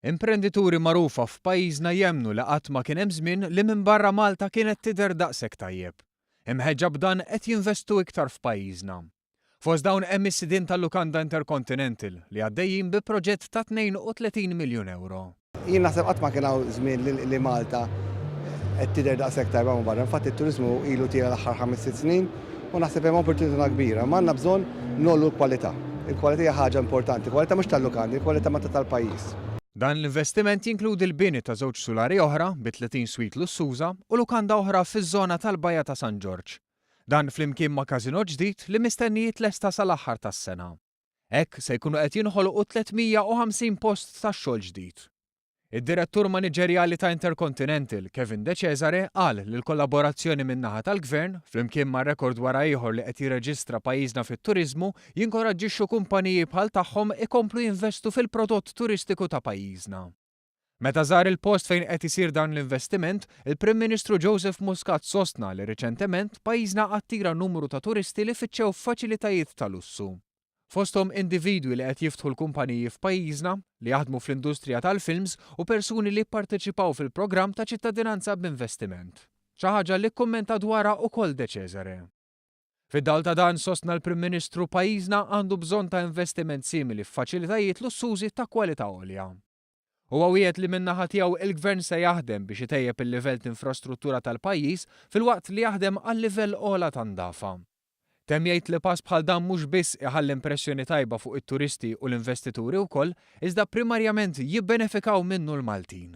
Imprendituri magħrufa f'pajjiżna jemmnu li qatt ma kien hemm żmien li minn barra Malta kienet tidher daqshekk tajjeb. Imħeġġa b'dan qed jinvestu iktar f'pajjiżna. Fost dawn hemm is-sidien tal-lukanda Intercontinental li għaddejjin bi proġett ta' 32 miljun ewro. Jien naħseb qatt ma kien hawn żmien li Malta qed tidher daqshekk tajba minn barra. Infatti t-turiżmu ilu tiela' l-aħħar ħames sitt snin u naħseb hemm opportunità kbira. Imma għandna bżonn ngħollu l-kwalità. Il-kwalità hija ħaġa importanti, kwalità mhux tal-lukandi, il-kwalità Malta tal-pajjiż. Dan l-investiment jinkludi l-bini ta' żewġ sulari oħra bi 30 suite lussuża u lukanda oħra fiż-żona tal-Bajja ta' San Ġorġ. Dan flimkien ma' każinò ġdid li mistenni jitlesta sal-aħħar tas-sena. Hekk se jkunu qed jinħolqu 350 post tax-xogħol ġdid. Id-Direttur Maniġerjali ta' Intercontinental, Kevin De Cesare, qal li l-kollaborazzjoni min-naħa tal-Gvern, flimkien ma' rekord wara ieħor li qed jirreġistra pajjiżna fit-turiżmu, jinkoraġġixxu kumpaniji bħal tagħhom ikomplu jinvestu fil-prodott turistiku ta' pajjiżna. Meta żar il-post fejn qed isir dan l-investiment, il-Prim Ministru Joseph Muscat sostna li riċentement pajjiżna attira numru ta' turisti li fittxew faċilitajiet ta' lussu. Fosthom individwi li qed jiftħu l-kumpaniji f'pajjiżna, li jaħdmu fl-industrija tal-films u persuni li pparteċipaw fil-programm ta' ċittadinanza b'investiment. Xi ħaġa li kkummenta dwarha ukoll De Cesare. Fid-dawl ta' dan, sostna l-Prim Ministru, pajjiżna għandu bżonn ta' investiment simili f'faċilitajiet lussużi ta' kwalità għolja. Huwa wiegħed li min-naħa tiegħu il-Gvern se jaħdem biex itejjeb il-livell t'infrastruttura tal-pajjiż filwaqt li jaħdem għal livell ogħla ta' ndafa. Temm jgħid li pass bħal dan mhux biss iħalli impressjoni tajba fuq it-turisti u l-investituri wkoll, iżda primarjament jibbenefikaw minnu l-Maltin.